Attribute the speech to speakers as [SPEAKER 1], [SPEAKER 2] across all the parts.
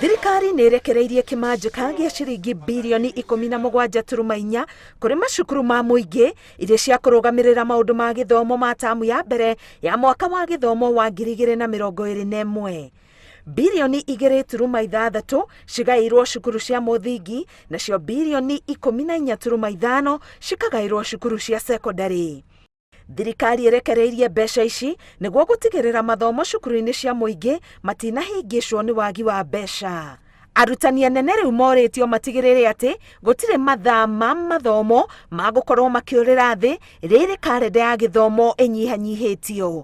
[SPEAKER 1] Thirikari nĩ ĩrekereirie kĩmanjĩka gĩa ciringi birioni 17.4 kũrĩ macukuru ma mũingĩ iria cia kũrũgamĩrĩra maũndũ ma gĩthomo ma tamu ya mbere ya mwaka wa gĩthomo wa 2021. Birioni 2.6 cigaĩirwo cukuru cia mũthingi nacio birioni 14.5 cikagaĩrwo cukuru cia cekondarĩ. Thirikari ĩrekereirie mbeca ici nĩguo gũtigĩrĩra mathomo cukuru-inĩ cia mũingĩ matinahĩngĩcwo nĩ wagi wa mbeca. Arutani anene rĩu morĩtio matigĩrĩre atĩ gũtirĩ mathaa ma mathomo magũkorwo makĩũrĩra thĩ rĩrĩ karenda ya gĩthomo ĩnyihanyihĩtio.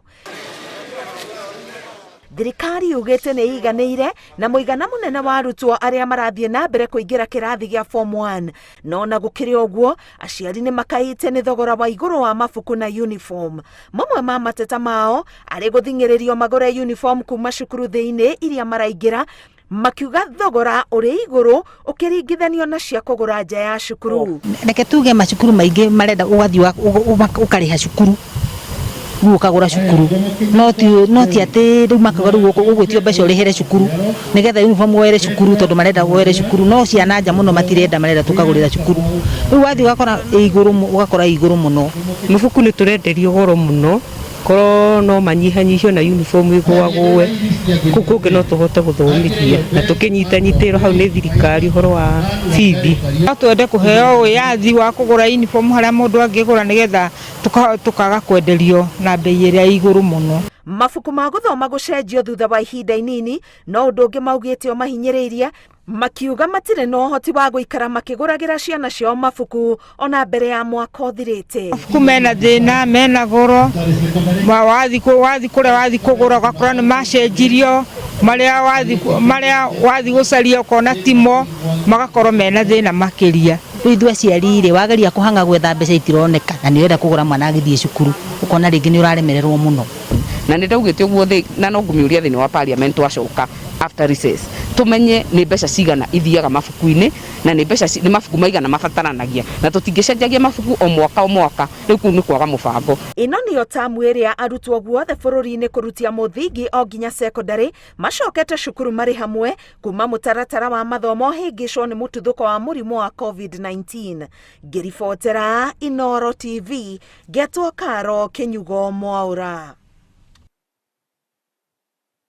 [SPEAKER 1] Thirikari yugĩte nĩ ĩiganĩire na mũigana mũnene wa arutwo arĩa marathiĩ na mbere kũingĩra kĩrathi gĩa form 1. No na gũkĩrĩ ũguo, aciari nĩ makaĩte nĩ thogora wa igũrũ wa mabuku na uniform. Mamwe ma mateta mao arĩ gũthing'ĩrĩrio magũre uniform kuma cukuru thĩinĩ iria maraingĩra, makiuga thogora ũrĩ igũrũ ũkĩringithanio na cia kũgũra nja ya cukuru.
[SPEAKER 2] Reke tuge macukuru maingĩ marenda ũgathiĩ ũkarĩha cukuru rĩu ũkagũra cukuru no ti no ti atĩ rĩu makauga rĩu ũgwĩtio mbeca ũrĩhĩre cukuru nĩgetha uniform woere cukuru tondũ marenda woere cukuru no ciana nja mũno matirenda, marenda tũkagũrĩra cukuru. Rĩu wathiĩ ũgakora ĩ igũrũ ũgakora ĩ igũrũ mũno.
[SPEAKER 3] Mabuku nĩ tũrenderio goro mũno. Korwo no manyihanyihio na uniform ĩgũagũe, kũu kũngĩ no tũhote gũthomithia na tũkĩnyitanyitĩrwo hau nĩ thirikari ũhoro wa bithi.
[SPEAKER 4] No twende kũheo wĩyathi wa kũgũra uniform harĩa mũndũ angĩgũra nĩgetha tũkaga kwenderio na mbei ĩrĩa ĩ igũrũ mũno.
[SPEAKER 1] Mabuku ma gũthoma gũcenjio thutha wa ihinda inini no ũndũ ũngĩ maugĩte ũmahinyĩrĩirie makiuga matirĩ na ũhoti wa gũikara makĩgũragĩra ciana ciao mabuku ona mbere ya mwaka ũthirĩte.
[SPEAKER 4] Mabuku mena thĩna, mena goro, wathiĩ kũrĩa wathiĩ kũgũra ũgakora nĩ macenjirio, marĩa wathiĩ gũcaria ũkona timo, magakorwo mena thĩna makĩria.
[SPEAKER 2] Rĩu ithuĩ aciari rĩ, wageria kũhang'a gwetha mbeca itironeka na nĩ ũrenda kũgũra mwana agĩthiĩ cukuru, ũkona rĩngĩ nĩ ũraremererwo mũno.
[SPEAKER 5] Na nĩ ndaugĩte ũguo na no ngũmĩũria thĩinĩ wa parliament twacoka after recess tũmenye nĩ mbeca cigana ithiaga mabuku-inĩ na nĩ mbeca nĩ mabuku maigana mabataranagia na tũtingĩcenjagia mabuku o mwaka o mwaka, rĩu kũu nĩ kwaga mũbango.
[SPEAKER 1] Ĩno nĩyo tamu ĩrĩa arutwo guothe bũrũri-inĩ kũrutia mũthingi o nginya cekondarĩ macokete cukuru marĩ hamwe kuma mũtaratara wa mathomo ũhĩngĩcwo nĩ mũtuthũko wa mũrimũ wa COVID-19. Ngĩribotera Inooro TV, ngetwo Karo Kĩnyugo Mwaũra.